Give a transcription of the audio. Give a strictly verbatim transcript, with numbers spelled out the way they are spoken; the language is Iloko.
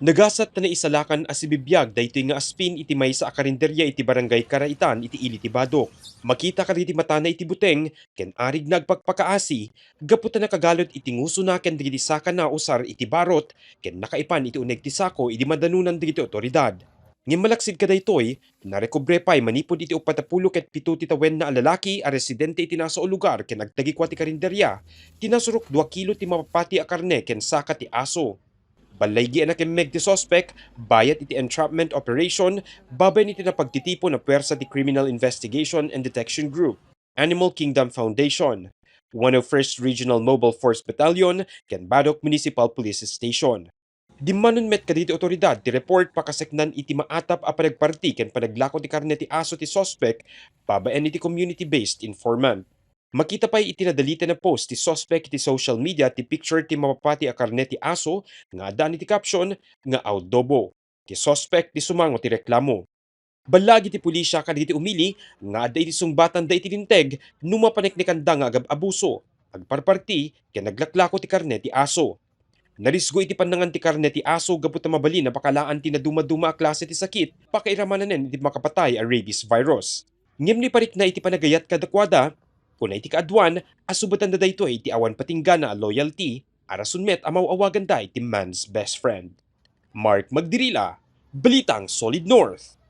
Nagasat ta naisalakan a sibibiag daytoy nga aspin iti maysa a karinderia iti Barangay Karaitan iti ili ti Badoc. Makita kadagiti matana iti buteng ken arig nga agpakpakaasi gapu ta nakagalud iti ngusona ken dagiti sakana a usar iti barot ken nakaipan iti uneg ti sako idi madanonan dagiti otoridad. Ngem malaksid kadaytoy, narekobre pay manipud iti uppat a pulo ket pito ti tawenna a lalaki a residente iti nasao a lugar ken agtagikua ti karinderia ti nasurok dua kilo ti mapapati a karne ken saka ti aso. Ballaygi a nakemmeg ti suspek bayat iti entrapment operation babaen iti napagtitipon a puwersa ti Criminal Investigation and Detection Group, Animal Kingdom Foundation, one oh first Regional Mobile Force Battalion, ken Badoc Municipal Police Station. Dimmanon met kadagiti otoridad ti report pakasaknaan iti maatap a panagparti ken panaglako ti karne ti aso ti suspek babaen iti community-based informant. Makita pay iti nadaliten a post ti suspek iti social media ti picture ti mapapati a karne ti aso nga addaan iti caption nga adobo. Ti suspek ti sumango ti reklamo. Ballaag iti pulisia kadagiti umili nga adda iti sungbatanda iti linteg no mapaneknekanda nga agab-abuso, agparparti, ken aglaklako ti karne ti aso. Narisgo iti pannangan ti karne ti aso gapu ta mabalin a pakalaan ti nadumaduma a klase ti sakit pakairamananen iti makapatay a rabies virus. Ngem no iparikna iti panagayat kadakuada, kuna iti kaaduan a subatanda daytoy iti awan patinggana a loyalty a rason met a maw-awaganda iti man's best friend. Mark Magdirila, Balitang Solid North.